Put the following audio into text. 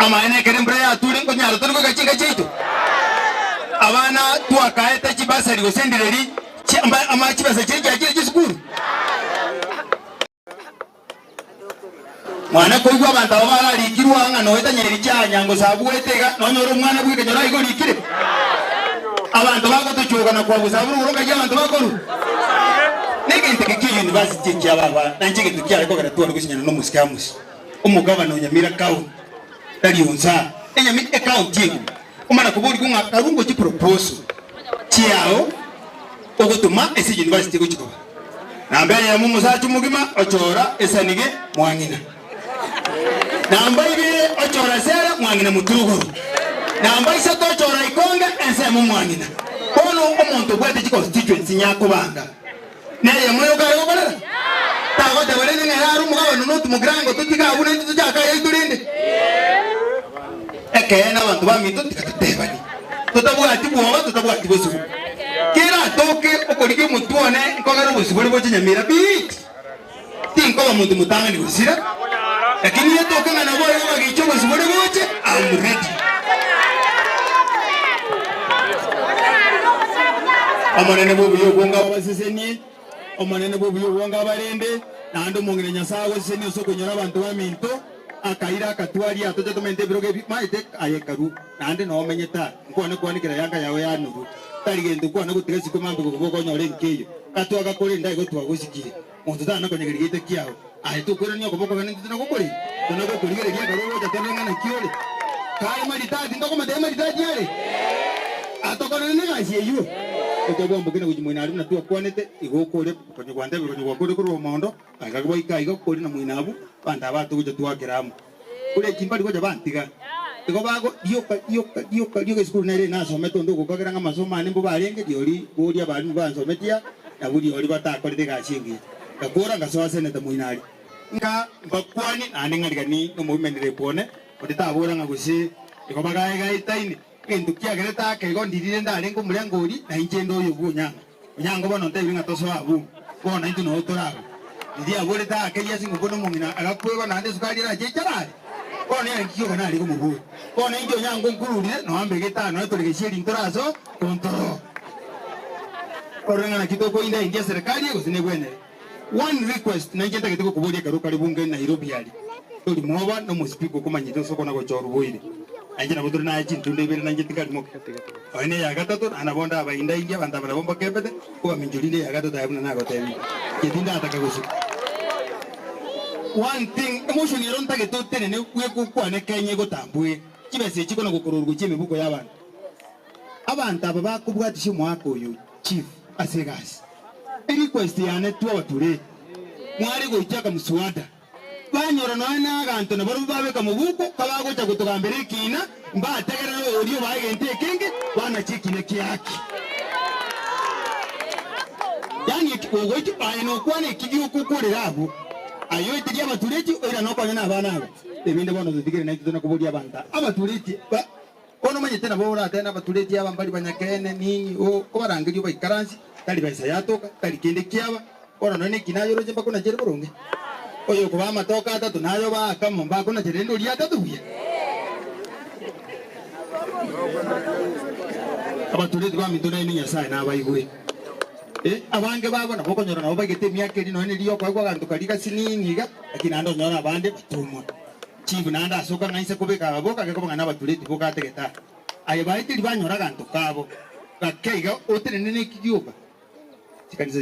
Amaene ekero embura yature nkonyara tore goika chinka chiaito. Abana twakaete chibasari gose endireri ama chibesa chiria chiachire chisukuru. Mwana koigwa abanto aba bararikirwe aa ng'a noetanyereri chianyango sabuete iga, nonyore omwana bw'ekenyoro aiga orikire. Abanto bagotochoka na kwabusa abwo rogoro ngaki abanto bakorwa. Negento eke kia university ekia baba nainche egento kiare kogera tware gosinyana nomosike Amosi, omogabana o Nyamira county, tari onsi aa, enyami ecounty engima. Omana koborigwa ng'a karungo chiproposal chiao ogotoma ase university egochi koba. Namba eyemo omosacha omogima ochora esanige mwang'ina. Namba ibere ochora sera mwang'ina motugoro. Namba isato ochora ikonge ensemo mwang'ina. Bono omonto obwate chiconstituency nyakobanga neyemo yoka are gokorera? Tagoteba rende ng'a ere are omogabane not mugirango totige abwo naintwe tochake ayaito rende. Ekeene abanto baminto tiga totebanie, totabwati bwoba, totabwati bosibwa. Keratoke okorigia omotwe one nkogere obosibore boche nyamira biiti, tinkoba monto motang'ani gosira, lakini etoke ng'a nabo igo bagicha obosibore boche, am ready. Omonene bw'obuya obonge abasesenie, Omonene bw'obuya obonge abarende, naende omong'ina Nyasae agosesenie ase okonyora abanto baminto. Akaira akatwaria atoche tomente ebirogo ebi maete aye karu, naende noo omenyete aa. Nkwane kwanekera yanga yao yanurwe. Tari gento nkwane gotiga isiko mambia gokoba okonyora enka eyio. Gatwaga korende aigo twagosikirie. Monto tana konyegeria geita kiao. Aye tokoirania okoboko gane intwe tinagokorenda? Tonagokorigereria ekero ogocha torore ng'a naki ore. Kare maritati ntokomotebia maritati are? Atokorere negasi eyio. Gocha bwamboke na gochia moino aria buna twakwanete, igo okore konya gwantebia konya gwakore korwa omondo. Aiga goika aiga kori na moino abwo, abanto aba togocha twakera amo. Kore chimbari gocha bantiga. Igo bago rioka rioka rioka rioka esukuru nere nasomete onde ogokagera ng'a amasomo ane mbobe arenge riori boria abalimu bansometie aa nabwo riori batakorete egasi engiya. Ngakora ngasoa seneta moino aria. Nka mbakwani naende ng'arigani nomoimenere bwone onde tabora ng'a gose igo bagaegaetaine. Egento kiagerete ake igo ndirire ndarenge omorengo oria na inche inde oyo bw'Onyango. Onyango bono ntebirie ng'a tosoe abwo, bono intwe noo tore abwo. Riria aborete ake ase ng'umbu nomong'ina agakwegwa naende esukari erache echarare. Bono yarenge kioka nare komoboria. Bono inche Onyango nkururire noa mbegete aa noe tore gesieri ntorasoe kontoro. Orore ng'a naki tokoinda inki eserekari eye gose negwenere. One request nainche ntagete gokoboria ekero okare bunge Nairobi aria. Tori mwoba nomosipika okomanyete ase okona gochorwa boire. Nainche nabo tore naye chintunda ibere nainche tingari moke. Oye neya gatato naende nabo ndabainda inche abanto aba nabo mbakembete kobaminchoria inde eya gatato aye buna nagotebirie. Inche tindataka gosuka. One thing emotion ero ntagete otenene bweka okwane Kenya egotambue chibesa echi kona gokororwa gochia emibuko y'abanto. Abanto aba bakobwatisia omoaka oyo chief ase egasi. Erequest yane twabature mware goichaka mswada banyora nonya na aganto nabarobwo babeka mobuko kabagocha gotogambera ekina mbategerere oria obae egento ekenge banache ekina kiaki. Yani ogochi aye nokwana eki gioka okorera abwo aye oeterie abatureti oirane okonye na abana aba ebinde bono totigere naintwe tona koboria abanto aba abatureti ba Bono omanyete nabo oratebe nabatureti aba mbari banyakeene nini oo, obarangerie obaikaransie, tari besa yatoka, tari kende kiaba, bono nonya neki naye oroche mbakonachere boronge. Oyokobaa amatoke atato naye obaa akamo, mbakonachere rende oria atato buya. Abatureti baminto nainwe Nyasae nabaigwe. Eh, abange babo nabo okonyora nabo baigete emiaka eria nonya neria yokoegwa aganto karia gasinini iga, lakini naende onyore abande batumwa. Chief naende ase okang'aisa kobeka aba boka gekoba ng'a nabatureti boka ategete aa. Aye baeteri banyora aganto kabo gake iga otenene neki gioka. Chikanisa.